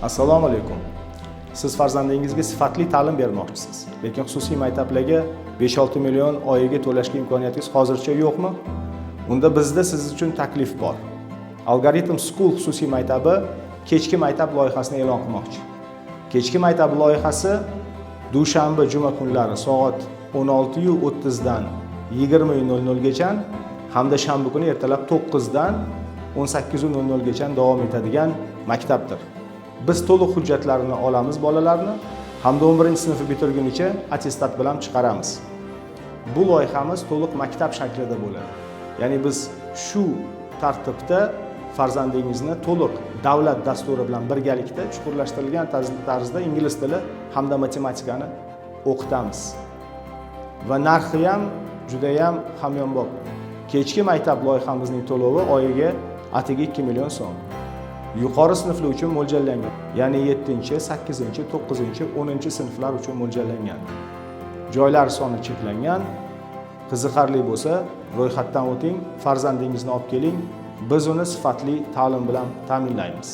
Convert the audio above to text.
Assalomu alaykum. Siz farzandingizga sifatli ta'lim bermoqchisiz, lekin xususiy maktablarga 5-6 million oyiga to'lashga imkoniyatingiz hozircha yo'qmi? Unda bizda siz uchun taklif bor. Algoritm School xususiy maktabi kechki maktab loyihasini e'lon qilmoqchi. Kechki maktab loyihasi dushanba, juma kunlari soat 16:30 dan 20:00 gacha hamda shanba kuni ertalab 9 dan 18:00 gacha davom etadigan maktabdir. Biz to'liq hujjatlarini olamiz bolalarni hamda 11 sinfni bitirgunicha attestat bilan chiqaramiz. Bu loyihamiz to'liq maktab shaklida bo'ladi. Ya'ni biz shu tartibda farzandingizni to'liq davlat dasturi bilan birgalikda chuqurlashtirilgan tarzda ingliz tili hamda matematikani o'qitamiz. Va narxi ham judayam hamyonbop. Kechki maktab loyihamizning to'lovi oyiga atigi 2 million so'm. Yuqori sinflar uchun mo'ljallangan, ya'ni 7, 8, 9, 10 sinflar uchun mo'ljallangan. Joylar soni cheklangan. Qiziqarli bo'lsa, ro'yxatdan o'ting, farzandingizni olib keling, biz uni sifatli ta'lim bilan ta'minlaymiz.